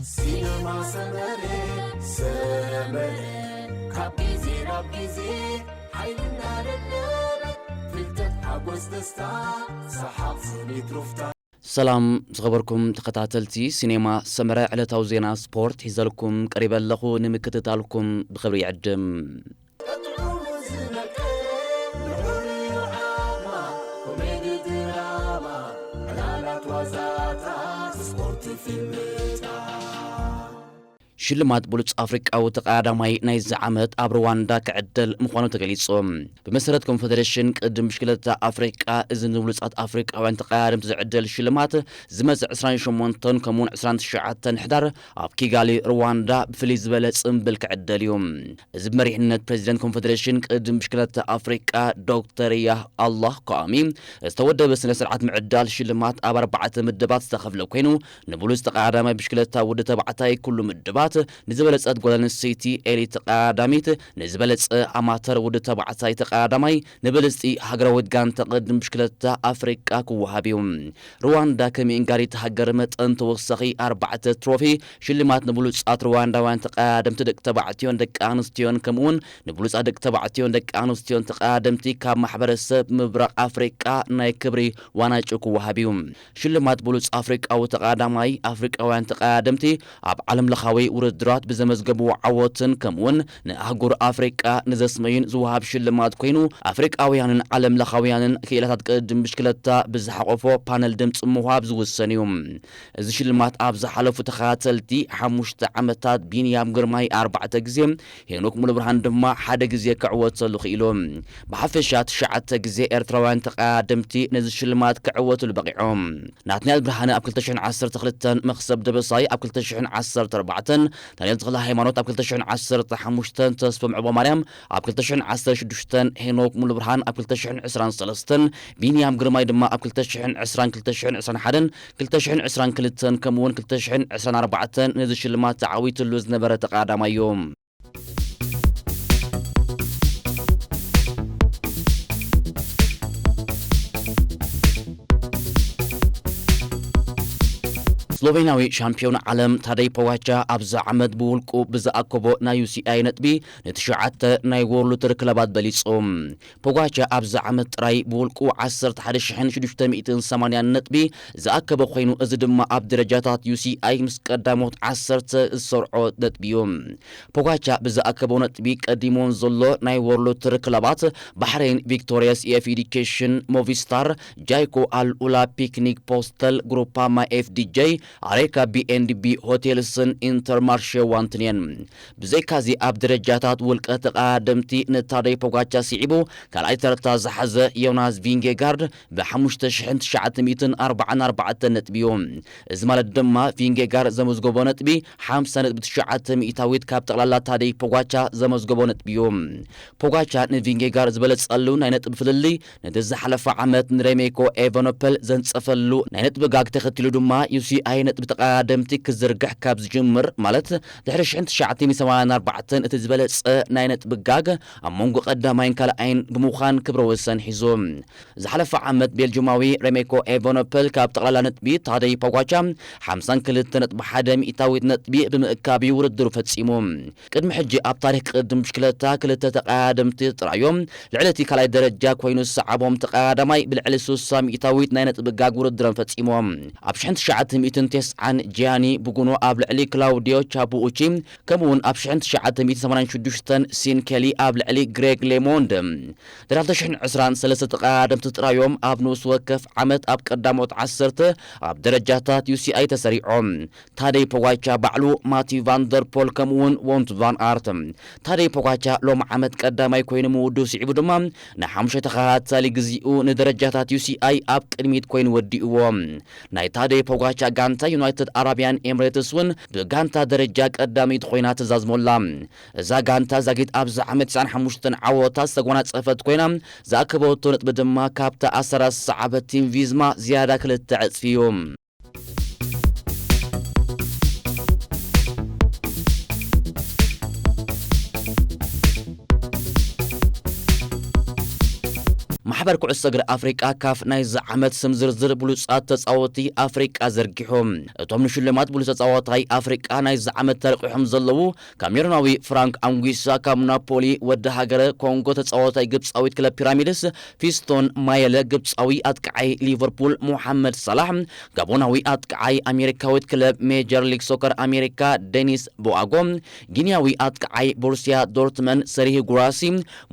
ሲነማ ሰመረ፣ ሰመረ፣ ካብ ግዜ ናብ ግዜ ሓይልና ደደበ፣ ፍልጠት፣ ሓጎስ፣ ደስታ፣ ሰሓቕ፣ ስኒት፣ ሩፍታ። ሰላም ዝኸበርኩም ተኸታተልቲ ሲኔማ ሰመረ፣ ዕለታዊ ዜና ስፖርት ሒዘልኩም ቀሪበ ኣለኹ። ንምክትታልኩም ብኽብሪ ይዕድም። ቀጥዑ ዝነቀ፣ ንሑር ዓማ፣ ኮሜዲ ድራማ፣ ዕላላት ዋዛታት፣ ስፖርት ፊልምታት። ሽልማት ብሉጽ ኣፍሪቃዊ ተቐዳዳማይ ናይዚ ዓመት ኣብ ሩዋንዳ ክዕደል ምዃኑ ተገሊጹ። ብመሰረት ኮንፈደሬሽን ቅድም ብሽክለታ ኣፍሪቃ፣ እዚ ንብሉጻት ኣፍሪቃውያን ተቐዳደምቲ ዝዕደል ሽልማት ዝመጽእ ዕስራን ሸሞንተን ከምኡውን ዕስራን ትሽዓተን ሕዳር ኣብ ኪጋሊ ሩዋንዳ ብፍልይ ዝበለ ጽምብል ክዕደል እዩ። እዚ ብመሪሕነት ፕሬዚደንት ኮንፈደሬሽን ቅድም ብሽክለታ ኣፍሪቃ ዶክተር ያህ ኣላህ ኳሚ ዝተወደበ ስነ ስርዓት ምዕዳል ሽልማት ኣብ ኣርባዕተ ምድባት ዝተኸፍለ ኮይኑ፣ ንብሉጽ ተቐዳዳማይ ብሽክለታ ወዲ ተባዕታይ ኩሉ ምድባት፣ ንዝበለጸት ጓል ኣንስተይቲ ኤሊት ተቐዳዳሚት፣ ንዝበለጸ ኣማተር ወዲ ተባዕታይ ተቐዳዳማይ፣ ንብልጽቲ ሃገራዊት ጋንታ ቅድም ብሽክለታ ኣፍሪቃ ክወሃብ እዩ። ሩዋንዳ ከም ኢንጋሪት ሃገር መጠን ተወሳኺ ኣርባዕተ ትሮፊ ሽልማት ንብሉጻት ሩዋንዳውያን ተቐዳደምቲ ደቂ ተባዕትዮን ደቂ ኣንስትዮን ከምኡውን ንብሉጻት ደቂ ተባዕትዮን ደቂ ኣንስትዮን ተቐዳደምቲ ካብ ማሕበረሰብ ምብራቕ ኣፍሪቃ ናይ ክብሪ ዋናጭ ክወሃብ እዩ። ሽልማት ብሉጽ ኣፍሪቃዊ ተቐዳዳማይ ኣፍሪቃውያን ተቐዳደምቲ ኣብ ዓለም ለኻዊ ውድድራት ብዘመዝገብዎ ዓወትን ከምኡውን ንኣህጉር ኣፍሪቃ ንዘስመዩን ዝወሃብ ሽልማት ኮይኑ ኣፍሪቃውያንን ዓለም ለኻውያንን ክኢላታት ቅድም ብሽክለታ ብዝሓቆፎ ፓነል ድምፂ ምውሃብ ዝውሰን እዩ። እዚ ሽልማት ኣብ ዝሓለፉ ተኸታተልቲ ሓሙሽተ ዓመታት ቢንያም ግርማይ ኣርባዕተ ግዜ፣ ሄኖክ ሙሉብርሃን ድማ ሓደ ግዜ ክዕወተሉ ክኢሉ። ብሓፈሻ ትሽዓተ ግዜ ኤርትራውያን ተቐዳደምቲ ነዚ ሽልማት ክዕወትሉ በቒዖም። ናትናኤል ብርሃነ ኣብ ክልተ ሽሕን ዓሰርተ ክልተን፣ መኽሰብ ደበሳይ ኣብ ክልተ ሽሕን ዓሰርተ ኣርባዕተን፣ ዳንኤል ተኽለ ሃይማኖት ኣብ ክልተ ሽሕን ዓሰርተ ሓሙሽተን፣ ተስፎም ዕቦ ማርያም ኣብ ክልተ ሽሕን ዓሰርተ ሽዱሽተን፣ ሄኖክ ሙሉብርሃን ኣብ ክልተ ሽሕን ዕስራን ሰለስተን፣ ቢንያም ግርማይ ድማ ኣብ ክልተ ሽሕን ዕስራን፣ ክልተ ሽሕን ዕስራን ሓደን፣ ክልተ ሽሕን ዕስራን ክልተን ከምኡውን ክልተ ሽሕን ዕስራን ኣርባዕተን ነዚ ሽልማት ተዓዊትሉ ዝነበረ ተቐዳዳማይ እዩ። ስሎቬንያዊ ሻምፒዮን ዓለም ታደይ ፖጋቻ ኣብዚ ዓመት ብውልቁ ብዝኣከቦ ናይ ዩ ሲ ኣይ ነጥቢ ንትሽዓተ ናይ ወርልድ ቱር ክለባት በሊጹ። ፖጋቻ ኣብዚ ዓመት ጥራይ ብውልቁ ዓሰርተ ሓደ ሽሕን ሽዱሽተ ሚእትን ሰማንያን ነጥቢ ዝኣከበ ኮይኑ፣ እዚ ድማ ኣብ ደረጃታት ዩ ሲ ኣይ ምስ ቀዳሞት ዓሰርተ ዝሰርዖ ነጥቢ እዩ። ፖጋቻ ብዝኣከቦ ነጥቢ ቀዲሞን ዘሎ ናይ ወርልድ ቱር ክለባት ባሕሬን፣ ቪክቶሪየስ ኤፍ ኤዱኬሽን፣ ሞቪስታር፣ ጃይኮ፣ ኣልኡላ፣ ፒክኒክ፣ ፖስተል፣ ግሩፓማ፣ ኤፍ ዲ ጄ፣ ኣሬካ፣ ቢ ኤንድ ቢ ሆቴልስን ኢንተርማርሼ ዋንትን እየን። ብዘይካዚ ኣብ ደረጃታት ውልቀ ተቐዳደምቲ ንታደይ ፖጋቻ ስዒቡ ካልኣይ ተርታ ዝሓዘ ዮናስ ቪንጌጋርድ ብሓሙሽተ ሽሕን ትሽዓተ ሚእትን ኣርባዓን ኣርባዕተን ነጥቢ እዩ። እዚ ማለት ድማ ቪንጌጋር ዘመዝገቦ ነጥቢ ሓምሳ ነጥቢ ትሽዓተ ሚእታዊት ካብ ጠቕላላ ታደይ ፖጋቻ ዘመዝገቦ ነጥቢ እዩ። ፖጋቻ ንቪንጌጋር ዝበለጸሉ ናይ ነጥቢ ፍልልይ ነቲ ዝሓለፈ ዓመት ንሬሜኮ ኤቨኖፐል ዘንጸፈሉ ናይ ነጥቢ ጋግ ተኸቲሉ ድማ ዩ ሲ ኣይ ነጥቢ ተቐዳደምቲ ክዝርግሕ ካብ ዝጅምር፣ ማለት ድሕሪ ሽሕን ትሽዓተ ሚእትን ሰማንያን ኣርባዕተን እቲ ዝበለጸ ናይ ነጥቢ ጋግ ኣብ መንጎ ቀዳማይን ካልኣይን ብምዃን ክብረ ወሰን ሒዙ። ዝሓለፈ ዓመት ቤልጅማዊ ሬሜኮ ኤቨኖፐል ካብ ጠቕላላ ነጥቢ ታደይ ፖጋቻ ሓምሳን ክልተ ነጥቢ ሓደ ሚእታዊት ነጥቢ ብምእካብ እዩ ውድድሩ ፈጺሙ። ቅድሚ ሕጂ ኣብ ታሪኽ ቅድም ብሽክለታ ክልተ ተቐዳደምቲ ጥራዮም ልዕሊ እቲ ካልኣይ ደረጃ ኮይኑ ዝሰዓቦም ተቐዳዳማይ ብልዕሊ ስሳ ሚእታዊት ናይ ነጥቢ ጋግ ውድድሮም ፈጺሞም። ኣብ ሽሕን ትሽዓተ ሚእትን ተስዓን ጂያኒ ብጉኖ ኣብ ልዕሊ ክላውዲዮ ቻቡኡቺ ከምኡውን ኣብ ሽሕን ትሽዓተ ሚእትን ሰማንያን ሽዱሽተን ሲን ኬሊ ኣብ ልዕሊ ግሬግ ሌሞንድ፣ ድሕሪ ክልተ ሽሕን ዕስራን ሰለስተ ተቐዳደምቲ ጥራዮም ኣብ ንኡስ ወከፍ ዓመት ኣብ ቀዳሞት ዓሰርተ ኣብ ደረጃታት ዩ ሲ ኣይ ተሰሪዖም። ታደይ ፖጋቻ ባዕሉ፣ ማቲ ቫንደርፖል ከምኡውን ወንት ቫን ኣርት። ታደይ ፖጋቻ ሎም ዓመት ቀዳማይ ኮይኑ ምውዱ ስዒቡ ድማ ንሓሙሽተ ተኸታታሊ ግዚኡ ንደረጃታት ዩ ሲ ኣይ ኣብ ቅድሚት ኮይኑ ወዲእዎ። ናይ ታደይ ፖጋቻ ጋንታ ዩናይትድ ኣረቢያን ኤምሬትስ እውን ብጋንታ ደረጃ ቀዳመይቲ ኮይና ተዛዝሞላ። እዛ ጋንታ ዛጊት ኣብዚ ዓመት ትስዓን ሓሙሽተን ዓወታት ዝተጎናጸፈት ኮይና፣ ዝኣከበቶ ነጥቢ ድማ ካብታ ኣሰራ ዝሰዓበት ቲም ቪዝማ ዝያዳ ክልተ ዕጽፊ እዩ። ማሕበር ኩዕሶ እግሪ ኣፍሪቃ፣ ካፍ፣ ናይዚ ዓመት ስም ዝርዝር ብሉጻት ተጻወቲ ኣፍሪቃ ዘርጊሑ። እቶም ንሽልማት ብሉጽ ተጻዋታይ ኣፍሪቃ ናይዚ ዓመት ተለቂሖም ዘለዉ፣ ካሜሩናዊ ፍራንክ ኣንጉሳ ካብ ናፖሊ፣ ወዲ ሃገረ ኮንጎ ተጻዋታይ ግብጻዊት ክለብ ፒራሚድስ ፊስቶን ማየለ፣ ግብጻዊ ኣጥቃዓይ ሊቨርፑል ሞሓመድ ሳላሕ፣ ጋቦናዊ ኣጥቃዓይ ኣሜሪካዊት ክለብ ሜጀር ሊግ ሶከር ኣሜሪካ ዴኒስ ቦኣጎ፣ ጊንያዊ ኣጥቃዓይ ቦሩሲያ ዶርትመን ሰርሂ ጉራሲ፣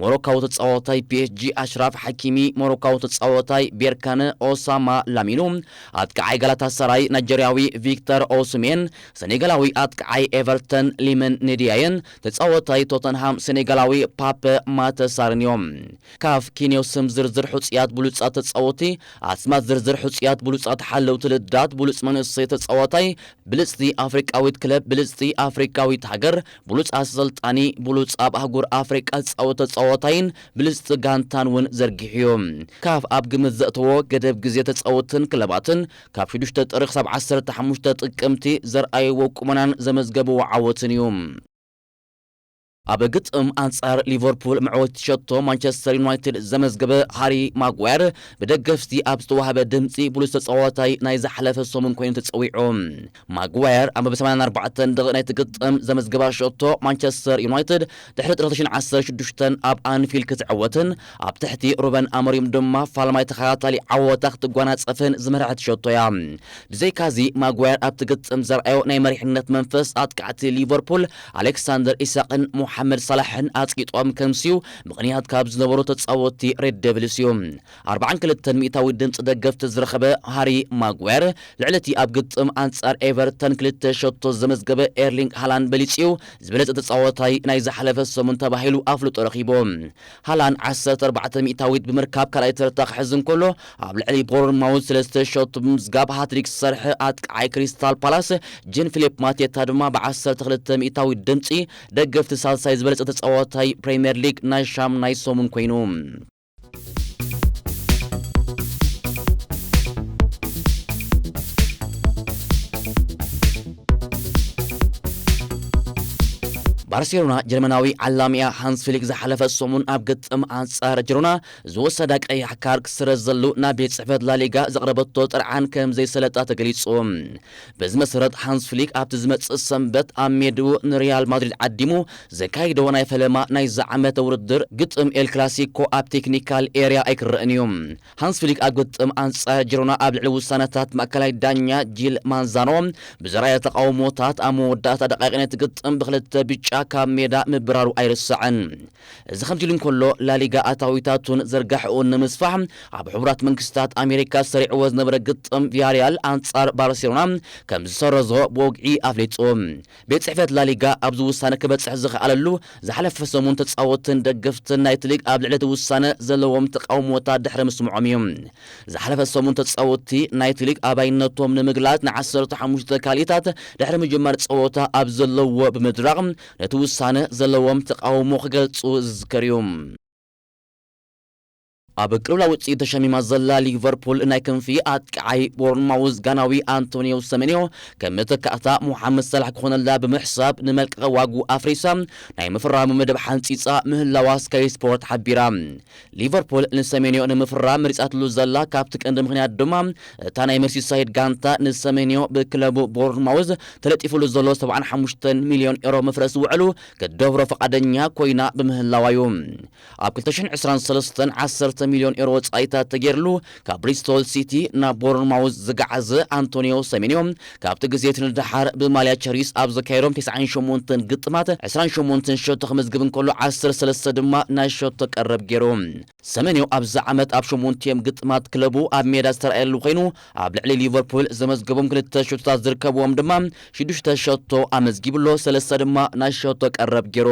ሞሮካዊ ተጻዋታይ ፒ ኤስ ጂ ኣሽራፍ ሓኪሚ፣ ሞሮካዊ ተጻዋታይ ቤርካነ ኦሳማ ላሚኑ፣ ኣጥቃዓይ ጋላታሳራይ ናይጀርያዊ ቪክተር ኦስሜን፣ ሰኔጋላዊ ኣጥቃዓይ ኤቨርተን ሊመን ኔዲያየን ተጻዋታይ ቶተንሃም ሰኔጋላዊ ፓፐ ማተሳርን እዮም። ካፍ ኬንዮ ስም ዝርዝር ሕጹያት ብሉጻት ተጻወቲ፣ ኣስማት ዝርዝር ሕጹያት ብሉጻት ሓለውቲ ልዳት፣ ብሉጽ መንእሰይ ተጻዋታይ፣ ብልጽቲ ኣፍሪቃዊት ክለብ፣ ብልጽቲ ኣፍሪቃዊት ሃገር፣ ብሉጽ ኣሰልጣኒ፣ ብሉጽ ኣብ ኣህጉር ኣፍሪቃ ዝጻወት ተጻዋታይን ብልጽቲ ጋንታን እውን ዘርጊሑ እዩ። ካፍ ኣብ ግምት ዘእተዎ ገደብ ግዜ ተጻወትን ክለባትን ካብ ሽዱሽተ ጥሪ ክሳብ ዓሰርተ ሓሙሽተ ጥቅምቲ ዘርኣይዎ ቁመናን ዘመዝገብዎ ዓወትን እዩ። ኣብ ግጥም ኣንጻር ሊቨርፑል መዕወቲ ሸቶ ማንቸስተር ዩናይትድ ዘመዝገበ ሃሪ ማጓየር ብደገፍቲ ኣብ ዝተዋህበ ድምጺ ብሉጽ ተጻዋታይ ናይ ዝሓለፈ ሰሙን ኮይኑ ተጸዊዑ። ማጓየር ኣብ መበል ሰማንያን ኣርባዕተን ደቂቕ ናይቲ ግጥም ዘመዝገባ ሸቶ ማንቸስተር ዩናይትድ ድሕሪ ጥሪ ክልተ ሽሕን ዓሰርተ ሽዱሽተን ኣብ ኣንፊልድ ክትዕወትን ኣብ ትሕቲ ሩበን ኣሞሪም ድማ ፋልማይ ተኸታታሊ ዓወታ ክትጓናጸፍን ዝመርሐት ሸቶ እያ። ብዘይካዚ ማጓየር ኣብቲ ግጥም ዘርኣዮ ናይ መሪሕነት መንፈስ ኣጥቃዕቲ ሊቨርፑል ኣሌክሳንደር ኢሳቅን ሞሓመድ ሳላሕን ኣጽቂጦም ከምስዩ ምኽንያት ካብ ዝነበሩ ተጻወትቲ ሬድ ዴቪልስ እዩ። ኣርባዓን ክልተን ሚእታዊ ድምፂ ደገፍቲ ዝረኸበ ሃሪ ማጓየር ልዕሊ እቲ ኣብ ግጥም ኣንጻር ኤቨርተን ክልተ ሸቶ ዘመዝገበ ኤርሊንግ ሃላንድ በሊፅዩ ዝበለጸ ተጻዋታይ ናይ ዝሓለፈ ሰሙን ተባሂሉ ኣፍልጦ ረኺቡ። ሃላንድ ዓሰርተ ኣርባዕተ ሚእታዊት ብምርካብ ካልኣይ ተርታ ክሕዝ እንከሎ፣ ኣብ ልዕሊ ቦርንማውዝ ሰለስተ ሸቶ ብምምዝጋብ ሃትሪክ ዝሰርሐ ኣጥቃዓይ ክሪስታል ፓላስ ጂን ፊሊፕ ማቴታ ድማ ብ ዓሰርተ ክልተ ሚእታዊት ድምፂ ደገፍቲ ሳልሳይ ዝበለጸ ተጻዋታይ ፕሪምየር ሊግ ናይ ሻም ናይ ሰሙን ኮይኑ። ባርሴሎና ጀርመናዊ ዓላሚኣ ሃንስ ፊሊክ ዝሓለፈ ሰሙን ኣብ ግጥም ኣንጻር ጅሮና ዝወሰዳ ቀያሕ ካርድ ክስረዘሉ ናብ ቤት ጽሕፈት ላሊጋ ዘቕረበቶ ጥርዓን ከም ዘይሰለጣ ተገሊጹ። በዚ መሰረት ሃንስ ፍሊክ ኣብቲ ዝመጽእ ሰንበት ኣብ ሜድኡ ንሪያል ማድሪድ ዓዲሙ ዘካይዶ ናይ ፈለማ ናይዚ ዓመተ ውድድር ግጥም ኤል ክላሲኮ ኣብ ቴክኒካል ኤርያ ኣይክረእን እዩ። ሃንስ ፍሊክ ኣብ ግጥም ኣንጻር ጅሮና ኣብ ልዕሊ ውሳነታት ማእከላይ ዳኛ ጂል ማንዛኖ ብዘርኣዮ ተቓውሞታት ኣብ መወዳእታ ደቃይቕ ናይቲ ግጥም ብክልተ ብጫ ካብ ሜዳ ምብራሩ ኣይርሳዕን። እዚ ከምዚ ኢሉ እንከሎ ላሊጋ ኣታዊታቱን ዘርጋሕኡን ንምስፋሕ ኣብ ሕቡራት መንግስታት ኣሜሪካ ሰሪዕዎ ዝነበረ ግጥም ቪያሪያል ኣንጻር ባርሴሎና ከም ዝሰረዞ ብወግዒ ኣፍሊጡ። ቤት ጽሕፈት ላሊጋ ኣብዚ ውሳነ ክበጽሕ ዝኸኣለሉ ዝሓለፈ ሰሙን ተጻወትን ደገፍትን ናይቲ ሊግ ኣብ ልዕሊ እቲ ውሳነ ዘለዎም ተቃውሞታት ድሕሪ ምስምዖም እዩ። ዝሓለፈ ሰሙን ተጻወትቲ ናይቲ ሊግ ኣባይነቶም ንምግላጽ ንዓሰርተ ሓሙሽተ ካልኢታት ድሕሪ ምጅማር ጸወታ ኣብ ዘለዎ ብምድራቕ ነቲ ውሳነ ዘለዎም ተቃውሞ ክገልጹ ዝዝከር እዩ። ኣብ ቅልውላው ውጽኢት ተሸሚማ ዘላ ሊቨርፑል ናይ ክንፊ ኣጥቃዓይ ቦርንማውዝ ጋናዊ ኣንቶኒዮ ሰሜንዮ ከም መተካእታ ሞሓመድ ሳላሕ ክኾነላ ብምሕሳብ ንመልቀቒ ዋጉ ኣፍሪሳ ናይ ምፍራሙ መደብ ሓንጺጻ ምህላዋ ስካይ ስፖርት ሓቢራ። ሊቨርፑል ንሰሜንዮ ንምፍራም መሪጻትሉ ዘላ ካብቲ ቀንዲ ምኽንያት ድማ እታ ናይ መርሲሳይድ ጋንታ ንሰሜንዮ ብክለቡ ቦርንማውዝ ተለጢፉሉ ዘሎ ሰብዓን ሓሙሽተን ሚልዮን ኤሮ መፍረሲ ውዕሉ ክትደብሮ ፈቓደኛ ኮይና ብምህላዋ እዩ። ኣብ ክልተ ሽሕን ዕስራን ሰለስተን ዓሰርተ ሚልዮን ኤሮ ወጻኢታት ተገይርሉ ካብ ብሪስቶል ሲቲ ናብ ቦርንማውዝ ዝገዓዘ ኣንቶኒዮ ሰሜንዮ ካብቲ ግዜ እቲ ንደሓር ብማልያ ቸሪስ ኣብ ዘካየዶም ተስዓን ሸሞንተን ግጥማት ዕስራን ሸሞንተን ሸቶ ክምዝግብ እንከሎ ዓሰርተ ሰለስተ ድማ ናይ ሸቶ ቀረብ ገይሩ። ሰሜንዮ ኣብዚ ዓመት ኣብ ሸሞንቲኦም ግጥማት ክለቡ ኣብ ሜዳ ዝተረኣየሉ ኮይኑ ኣብ ልዕሊ ሊቨርፑል ዘመዝገቦም ክልተ ሸቶታት ዝርከብዎም ድማ ሽዱሽተ ሸቶ ኣመዝጊብሎ፣ ሰለስተ ድማ ናይ ሸቶ ቀረብ ገይሩ።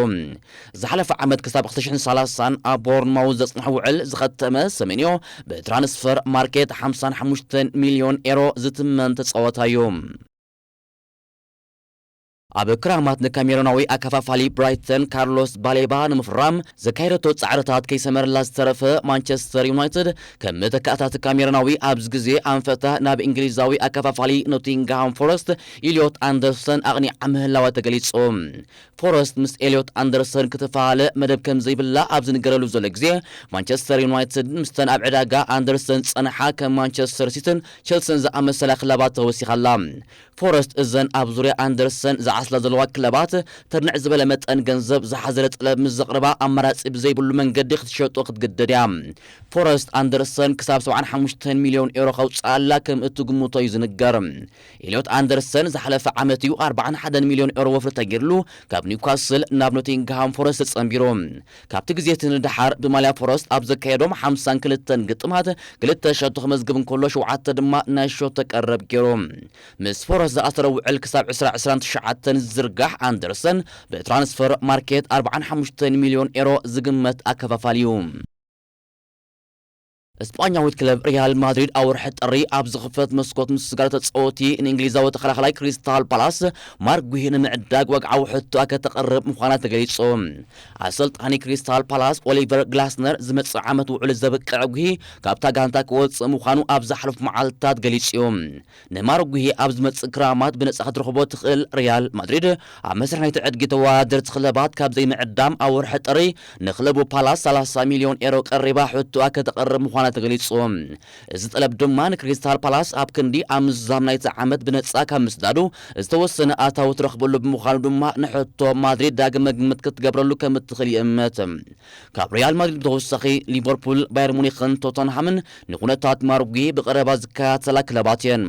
ዝሓለፈ ዓመት ክሳብ ክልተ ሽሕን ሰላሳን ኣብ ቦርንማውዝ ዘጽንሖ ውዕል ዝኸተመ ሰሜንዮ ብትራንስፈር ማርኬት ሓምሳን ሓሙሽተን ሚልዮን ኤሮ ዝትመን ተጻዋታይ እዩ። ኣብ ክራማት ንካሜሮናዊ ኣከፋፋሊ ብራይተን ካርሎስ ባሌባ ንምፍራም ዘካየደቶ ጻዕርታት ከይሰመረላ ዝተረፈ ማንቸስተር ዩናይትድ፣ ከም መተካእታ እቲ ካሜሮናዊ ኣብዚ ግዜ ኣንፈታ ናብ እንግሊዛዊ ኣከፋፋሊ ኖቲንግሃም ፎረስት ኢልዮት ኣንደርሰን ኣቕኒዓ ምህላዋ ተገሊጹ። ፎረስት ምስ ኤልዮት ኣንደርሰን ክትፈላለ መደብ ከም ዘይብላ ኣብ ዝንገረሉ ዘሎ ግዜ፣ ማንቸስተር ዩናይትድ ምስተን ኣብ ዕዳጋ ኣንደርሰን ዝጸንሓ ከም ማንቸስተር ሲትን ቸልስን ዝኣመሰላ ክለባት ተወሲኻ ኣላ። ፎረስት እዘን ኣብ ዙርያ ኣንደርሰን ዝዓስላ ዘለዋ ክለባት ተርንዕ ዝበለ መጠን ገንዘብ ዝሓዘለ ጠለብ ምስ ዘቕርባ፣ ኣማራጺ ብዘይብሉ መንገዲ ክትሸጦ ክትግደድ እያ። ፎረስት ኣንደርሰን ክሳብ ሰብዓን ሓሙሽተን ሚልዮን ኤሮ ከውጽኣላ ከም እትግምቶ እዩ ዝንገር። ኤልዮት ኣንደርሰን ዝሓለፈ ዓመት እዩ ኣርባዓን ሓደን ሚልዮን ኤሮ ወፍሪ ተገይርሉ ካብ ኒውካስል ናብ ኖቲንግሃም ፎረስት ተጸንቢሩ። ካብቲ ግዜ እቲ ንደሓር ብማልያ ፎረስት ኣብ ዘካየዶም ሓምሳን ክልተን ግጥማት ክልተ ሸቶ ክመዝግብ እንከሎ፣ ሸውዓተ ድማ ናይ ሸቶ ቀረብ ገይሩ። ምስ ፎረስት ዝኣሰረ ውዕል ክሳብ ዕስራ ዕስራን ትሽዓተን ዝዝርጋሕ ኣንደርሰን፣ ብትራንስፈር ማርኬት ኣርባዓን ሓሙሽተን ሚልዮን ኤሮ ዝግመት ኣከፋፋሊ እዩ። እስጳኛዊት ክለብ ሪያል ማድሪድ ኣብ ወርሒ ጥሪ ኣብ ዝኽፈት መስኮት ምስጋር ተጻወቲ ንእንግሊዛዊ ተኸላኻላይ ክሪስታል ፓላስ ማርክ ጉሂ ንምዕዳግ ወግዓዊ ሕቶኣ ከተቕርብ ምዃና ተገሊጹ። ኣሰልጣኒ ክሪስታል ፓላስ ኦሊቨር ግላስነር ዝመጽእ ዓመት ውዕሉ ዘብቅዕ ጉሂ ካብታ ጋንታ ክወጽእ ምዃኑ ኣብ ዝሓለፉ መዓልታት ገሊጹ እዩ። ንማርክ ጉሂ ኣብ ዝመጽእ ክራማት ብነጻ ክትረኽቦ ትኽእል ሪያል ማድሪድ፣ ኣብ መስርሕ ናይቲ ዕድጊ ተወዳደርቲ ክለባት ካብ ዘይምዕዳም ኣብ ወርሒ ጥሪ ንክለቡ ፓላስ ሰላሳ ሚልዮን ኤሮ ቀሪባ ሕቶኣ ከተቕርብ ምዃና ተገሊጹ። እዚ ጠለብ ድማ ንክሪስታል ፓላስ ኣብ ክንዲ ኣብ ምዝዛም ናይቲ ዓመት ብነጻ ካብ ምስዳዱ ዝተወሰነ ኣታዊ ትረኽበሉ ብምዃኑ ድማ ንሕቶ ማድሪድ ዳግመ ግምት ክትገብረሉ ከም እትኽእል ይእምት። ካብ ሪያል ማድሪድ ብተወሳኺ ሊቨርፑል፣ ባየር ሙኒኽን ቶተንሃምን ንኩነታት ማርክ ጉሂ ብቐረባ ዝከታተላ ክለባት እየን።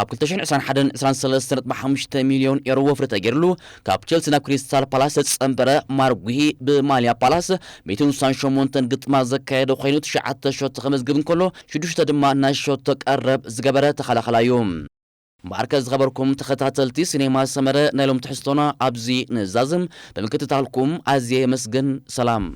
ኣብ ክልተ ሽሕን ዕስራን ሓደን ዕስራን ሰለስተን ነጥቢ ሓሙሽተ ሚልዮን ኤሮ ወፍሪ ተገይርሉ ካብ ቸልሲ ናብ ክሪስታል ፓላስ ዝተጸንበረ ማርክ ጉሂ ብማልያ ፓላስ ሚእትን ስሳን ሸሞንተን ግጥማት ዘካየደ ኮይኑ ትሽዓተ ሸቶ ከመዝግብ እንከሎ ሽዱሽተ ድማ ናይ ሸቶ ቀረብ ዝገበረ ተኸላኸላ እዩ። ማርከ ዝኸበርኩም ተኸታተልቲ ሲኔማ ሰመረ ናይ ሎም ትሕዝቶና ኣብዚ ንዛዝም ብምክትታልኩም ኣዝየ የመስግን። ሰላም።